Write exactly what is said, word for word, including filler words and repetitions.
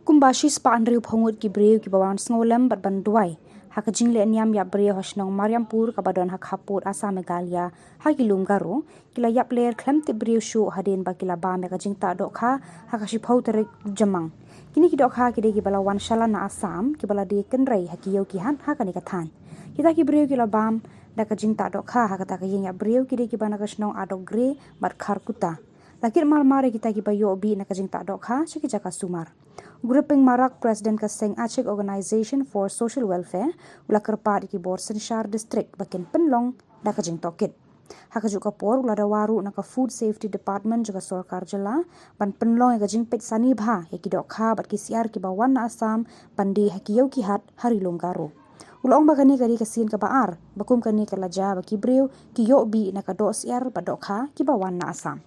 Kumba shispah hynriewphew ngut ki briew kiba wan sngewlem bad ban duwai ha ka jingleh niam ïap briew ha shnong Mariampur kaba don ha khappud Assam Meghalaya ha ki lum Garo, ki la ïapler khlem tip briew shuh hadien ba ki la bam ïa ka jingtah dohkha ha ka shiphew tarik Jymmang. Kine ki dohkha ki dei kiba la wan shalan na Assam, kiba la die kynrei ha ki ïew ki hat ha kane ka thaiñ. Kita ki briew ki la bam da ka jingtah dohkha ha kata ka ïing ïap briew ki dei kiba na ka shnong Adokgre bad Kharkutta. La kit marmar ïa kita kiba ïoh bih na ka jingtah dohkha sha ki jaka sumar. U Gripping Marak, President ka seng Achik Organisation for Social Welfare, u la kyrpad ïa ki bor synshar district ba kin pynlong da ka jingtohkit. Ha kajuh ka por u la dawa ruh na ka Food Safety Department jong ka sorkar jylla ban pynlong ïa ka jingpeit sani bha ïa ki dohkha bad ki syiar kiba wan na Assam ban die ha ki ïew ki hat ha Ri Lum Garo. U la ong ba kane ka dei ka sien kaba ar ba kum kane ka la jia ba ki briew ki ïoh bih na ka doh syiar bad dohkha kiba wan na Assam.